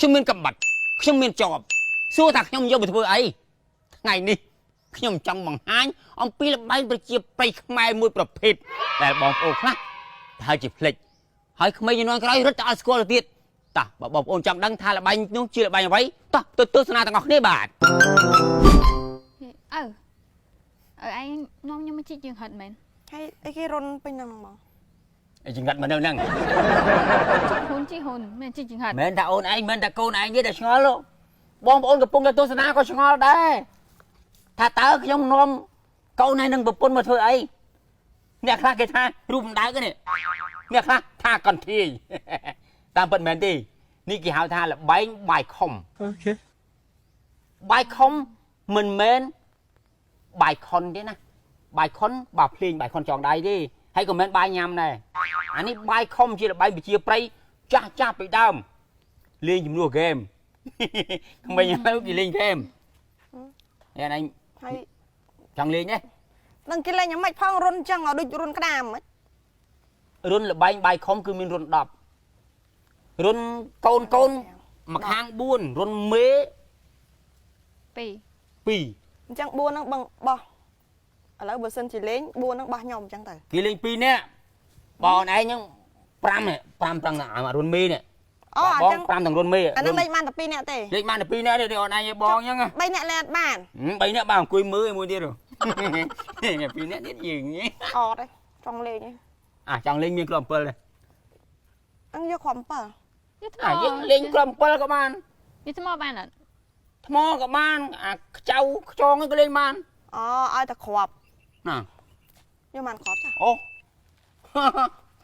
ខ្ញុំមានកំបាត់ខ្ញុំមានចបសួរថាខ្ញុំយកទៅធ្វើអីថ្ងៃនេះខ្ញុំចង់បង្ហាញអំពីល្បែងប្រជាប្រិយខ្មែរមួយប្រភេទដែលបងប្អូនខ្លះប្រហែលជាភ្លេចហើយក្មេងជំនាន់ក្រោយរត់ទៅអត់ស្គាល់ទៅទៀតតោះបើបងប្អូនចង់ដឹងថាល្បែងនោះជាល្បែងអ្វីតោះទៅទស្សនាទាំងអស់គ្នាបាទ អើអើឯងនាំខ្ញុំមកជីកយើងហត់មែន ហើយអីគេរុនពេញហ្នឹងហ្មង អីចង្កាត់មកនៅហ្នឹង ជីកហ៊ុនជីកហ៊ុនមែនជីកចង្ហាត់ មិនថាអូនឯងមិនថាកូនឯងទេដែលឆ្ងល់ទេបងប្អូនកំពុងតែទស្សនាក៏ឆ្ងល់ដែរថាតើខ្ញុំនាំកូនឯងនឹងប្រពន្ធមកធ្វើអីអ្នកខ្លះគេថារូបម្ដៅនេះអ្នកខ្លះថាកន្ធាយ តាមពិតមិនមែនទេនេះគេហៅថាល្បែងបាយខុំ OK បាយខុំមិនមែនបាយខុនទេណាបាយខុនបើភ្លេងបាយខុនចងដៃទេហើយក៏មិនមែនបាយញ៉ាំដែរអានេះបាយខុំជាល្បែងប្រជាប្រិយចាស់ចាស់ពីដើមលេងជំនួសហ្គេម ក្មេងឥឡូវគេលេងហ្គេមនេះឯង ហើយ ចង់លេងទេ នឹងគេលេងយ៉ាងម៉េចផងរុនចឹងឲ្យដូចរុនក្តាមហ្មង រុនល្បែងបាយខុំគឺមានរុន10រុនកូនកូនមួយខាង4រុនមេ ពីរ 2 អញ្ចឹង4ហ្នឹងបងបោះឥឡូវបើសិនជាលេង4ហ្នឹងបោះខ្ញុំអញ្ចឹងទៅ គេលេង2នាក់បងអូនឯងហ្នឹង5នេះ5ប្រឹងអារុនមេនេះ អូអ បង ញ្ចឹង 5ទាំងរុនមេ អាហ្នឹងលេងបានតែ2នាក់ទេ លេងបានតែ2នាក់ទេអូនឯងឲ្យបងអញ្ចឹង 3នាក់លេងអត់បាន 3នាក់បានអង្គុយមើលមួយទៀតហ៎2នាក់ទៀតយើង អត់ទេចង់លេងឯង អាចង់លេងមានគ្រាប់7ដែរ អញយកគ្រាប់7 យកថ្ម អាយើងលេងគ្រាប់7ក៏បាន យកថ្មបានអត់ ថ្មក៏បានអាខ្ចៅខ្ចងក៏លេងបាន អូឲ្យតែគ្រាប់ ណា យកបានគ្រាប់ចា អូ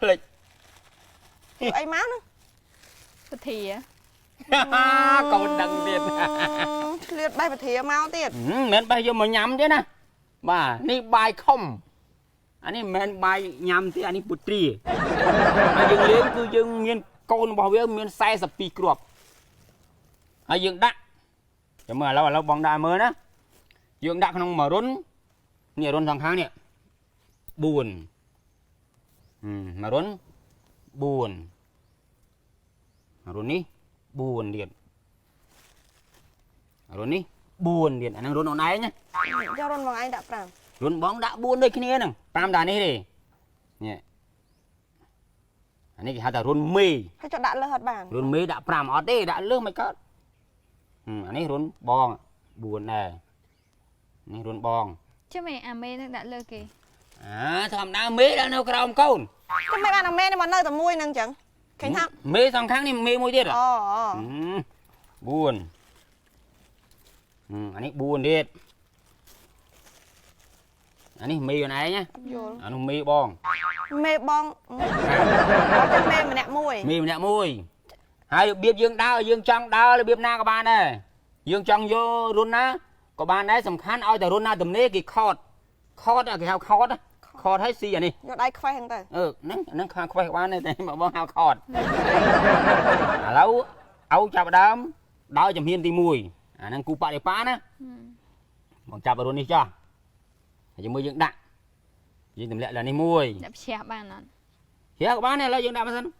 ភ្លេច យកអីមកហ្នឹង ពធា កូនដឹងទៀត ឆ្លៀតបេះពធាមកទៀត មិនមែនបេះយកមកញ៉ាំទេណាបាទនេះបាយខុំអានេះមិនមែនបាយញ៉ាំទេអានេះពុទ្រាហើយយើងលេងគឺយើងមានកូនរបស់វាមាន42គ្រាប់ហើយយើងដាក់ចាំមើលឥឡូវបងដាក់មើលណាយើងដាក់ក្នុងមួយរុននេះរុនសងខាងនេះ4មួយរុន4មួយរុននេះ4ទៀតរុននេះ4ទៀតអាហ្នឹងរុនអូនឯងណា យករុនបងឯងដាក់5 រុនបងដាក់4ដូចគ្នាហ្នឹង5តានេះទេនេះអានេះគេហៅថារុនមេ ហើយចុះដាក់លើសអត់បាន រុនមេដាក់5អត់ទេដាក់លើសមិនកើតអានេះរុនបង4ដែរនេះរុនបង ជិះមែនអាមេនឹងដាក់លើគេ អាធម្មតាមេដាក់នៅក្រោមកូន ចាំមិនបានអាមេនេះមកនៅតែមួយហ្នឹងអញ្ចឹងឃើញថា មេសងខាងនេះមេមួយទៀត អូ 4អានេះ4ទៀតអានេះមេខ្លួនឯងណា អត់យល់ អានោះមេបង មេបងអត់ចាំមេម្នាក់មួយ មេម្នាក់មួយហើយរបៀបយើងដើរយើងចង់ដើររបៀបណាក៏បានដែរយើងចង់យករុនណាក៏បានដែរសំខាន់ឲ្យតែរុនណាទំនេរគេខតខតគេហៅខតខតហើយស៊ីអានេះ យកដៃខ្វេះហ្នឹងទៅ អឺហ្នឹងហ្នឹងខាងខ្វេះក៏បានដែរតែបងហៅខតឥឡូវឲ្យចាប់ដើមដើរជំហានទី1អាហ្នឹងគូបរិបាណាបងចាប់រុននេះចោះហើយជាមួយយើងដាក់យើងទម្លាក់លើនេះមួយ ដាក់ព្យាបានអត់ ជ្រះក៏បានដែរឥឡូវយើងដាក់មកសិន2 3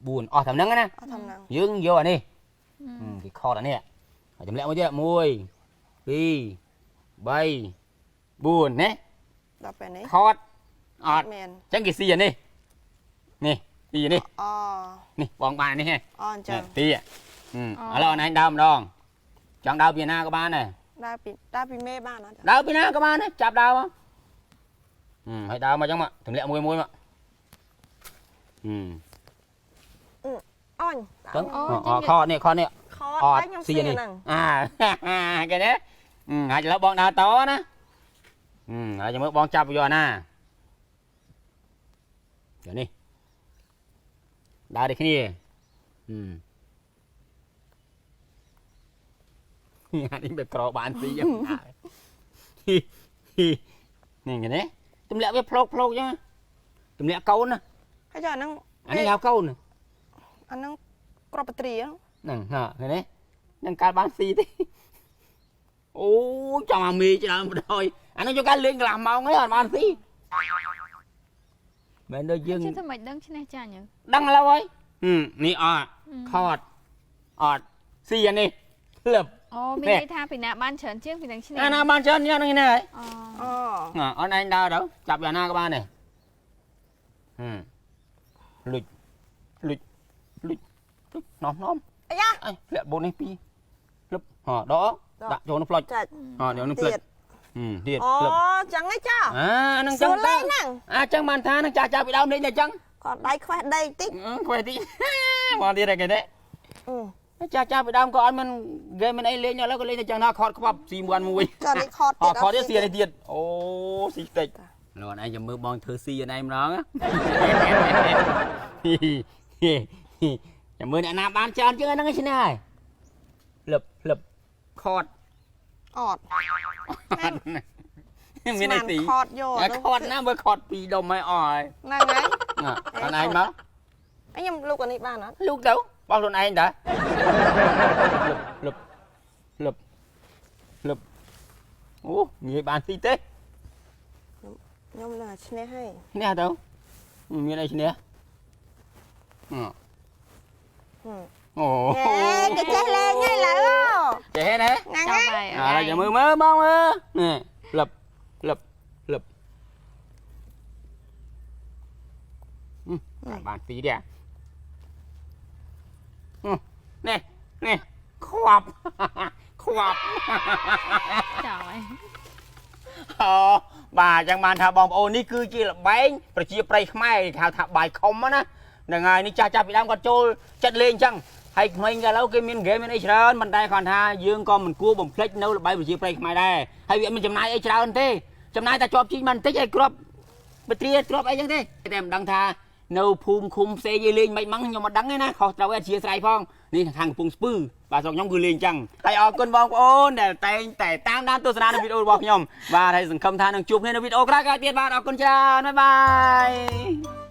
4អស់តែហ្នឹងណា អត់ធំហ្នឹង យើងយកអានេះគេខតអានេះហើយទម្លាក់មួយទៀត1 2 3 4ណា ដល់ពេលនេះ ខតអត់ មាន អញ្ចឹងគេស៊ីអានេះនេះស៊ីអានេះ អូ នេះបងបានអានេះហ៎ អូអញ្ចឹង ទីឥឡូវអនឯងដើមម្ដងចង់ដើរពីណាក៏បានដែរ ដើរពីដើរពីមេបានអត់ ដើរពីណាក៏បានដែរចាប់ដើមមកហើយដើរមកអញ្ចឹងមកទម្លាក់មួយមួយមក អញ ចឹងខតនេះខតនេះ ខត អត់ ហើយខ្ញុំ ស៊ីនេះ ស៊ីហ្នឹង អាគេទេហើយឥឡូវបងដើរតណាហើយចាំមើលបងចាប់យកណាយកនេះដើរដូចគ្នាអានេះបែបក្របានស៊ីយ៉ាងណានេះគេទេទម្លាក់វាផ្លោកផ្លោកចឹងទម្លាក់កូនណា ហើយចុះអាហ្នឹង អានេះហៅកូន អាហ្នឹងក្របបត្រា ហ្នឹងហ่าឃើញទេនឹងកើតបានស៊ីទេអូចង់អាមេច្រើនបណ្ដោយអានោះយកការលេងកន្លះម៉ោងហើយអត់បានស៊ីមែនដូចយើង ជិះធ្វើមិនដឹងឈ្នះចាញ់ហ៎ ដឹងឥឡូវហើយនេះអត់ ខតអត់ស៊ីអានេះក្លឹប អូមានន័យថាពីណាបានច្រើនជាងពីនឹងឈ្នះ អាណាបានច្រើនញ៉ាំហ្នឹងណាហើយ អូ អូ អត់ឯងដើរទៅចាប់យ៉ាងណាក៏បានដែរហឹមលុចលុចលុចលុចណោមណោម អាយ៉ា អីធ្លាក់បូននេះពីរលឹបហ៎ដកដាក់ចូលក្នុងផ្លុច ចាច់ ហ៎ចូលក្នុងផ្លុច ទៀត ហឹមទៀត អូ លឹប ចឹងឯងចា អាហ្នឹង ស្រួ ចឹងទៅ លលេងហ្នឹង អាចឹងបានថាហ្នឹងចាស់ចាស់ពីដើមលេងតែចឹង គាត់ដៃខ្វេះដីតិច អឺខ្វេះតិច មកទៀតហើយគេទេ អឺ ចាស់ចាស់ពីដើមក៏អត់មានហ្គេមមានអីលេងឥឡូវក៏លេងតែចឹងណាខតខ្វាប់ស៊ីមួយមួយ ចានេះខត អ ទៀត ខតទៀតស៊ីនេះទៀតអូស៊ីតិចលោកឯងចាំមើលបងធ្វើស៊ីឯងម្ដងចាំមើលអ្នកណាបានច្រើនជាងហ្នឹងឯងឈ្នះហើយលឹបលឹបខត អត់ មានអីទី ខតយក ខតណាមើលខតពីរដុំហើយអស់ហើយ ហ្នឹងហើយ អនឯងមក អញខ្ញុំលូកអានេះបានអត់ លូកទៅបោះខ្លួនឯងតាលឹបលឹបលឹបអូងាយបានទីទេ ខ្ញុំនឹងឈ្នះហើយ ឈ្នះទៅមានអីឈ្នះអូ ហេគេចេះលេងហើយឡើយ ចេះណា ហ្នឹង ចប់ ហើយ ហើយ ឥឡូវចាំមើលមើលបងមើលនេះលឹបលឹបលឹបបានទីទេនេះនេះខ្វាប់ខ្វាប់ ចប់ហើយ អូបាទចឹងបានថាបងប្អូននេះគឺជាលបែងប្រជាប្រិយខ្មែរគេហៅថាបាយខុំណាហ្នឹងហើយនេះចាស់ចាស់ពីដើមគាត់ចូលចិត្តលេងចឹងហើយក្មេងកាលឡូវគេមានហ្គេមមានអីច្រើនប៉ុន្តែគាត់ថាយើងក៏មិនគួរបំភ្លេចនៅលបែងប្រជាប្រិយខ្មែរដែរហើយវាមិនចំណាយអីច្រើនទេចំណាយតែជាប់ជីកបានបន្តិចឲ្យគ្រាប់បត្រាគ្រាប់អីចឹងទេតែមិនដឹងថានៅភូមិឃុំផ្សេងគេលេងមិនម៉ងខ្ញុំមិនដឹងទេណាខុសត្រូវអធិស្ឋានផងនេះខាងកំពង់ស្ពឺបាទស្រុកខ្ញុំគឺលេងចឹងហើយអរគុណបងប្អូនដែលតែងតែតាមដានទស្សនានៅវីដេអូរបស់ខ្ញុំបាទហើយសង្ឃឹមថានឹងជួបគ្នានៅវីដេអូក្រោយៗទៀតបាទអរគុណច្រើនបាយបាយ។